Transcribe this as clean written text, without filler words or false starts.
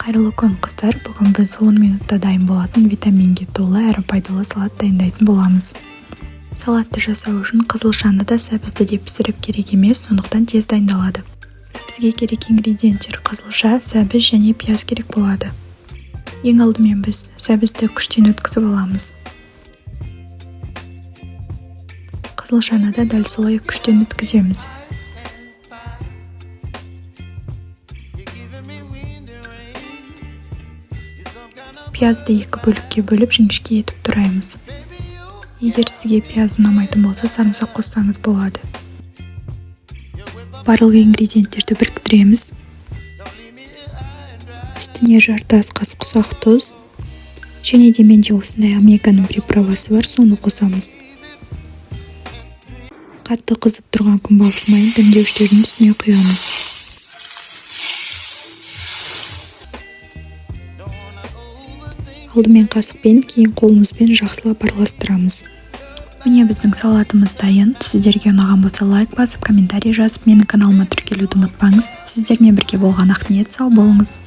Қайырлы күн, қыздар! Бүгін біз 10 минутта дайын болатын, витаминге толы әрі пайдалы салат дайындайтын боламыз. Салатты жасау үшін қызылшаны да, сәбізді де пісіріп керек емес, сондықтан тез дайындалады. Бізге керек ингредиенттер: қызылша, сәбіз және пияз керек болады. Ең алдымен біз сәбізді күштен өткізіп аламыз. Қызылшаны да дәл солай күштен өткіземіз. Пиязды екі бөлікке бөліп, жіңішке етіп тураймыз. Егер сізге пияз ұнамайтын болса, сарымсақ қоссаңыз болады. Барлық ингредиенттерді біріктіреміз. Үстіне жарты ас қасық ұсақ тұз және де менде осындай омеганың приправасы бар, соны қосамыз. Қатты қызып тұрған күнбағыс майын дәмдеуіштердің үстіне құямыз. Алдымен қасықпен, кейін қолымызбен жақсылап араластырамыз. Міне, біздің салатымыз дайын. Сіздерге ұнаған болса, лайк басып, комментарий жазып, менің каналыма тіркелуді ұмытпаңыз. Сіздермен бірге болған Ақниет. Сау болыңыз.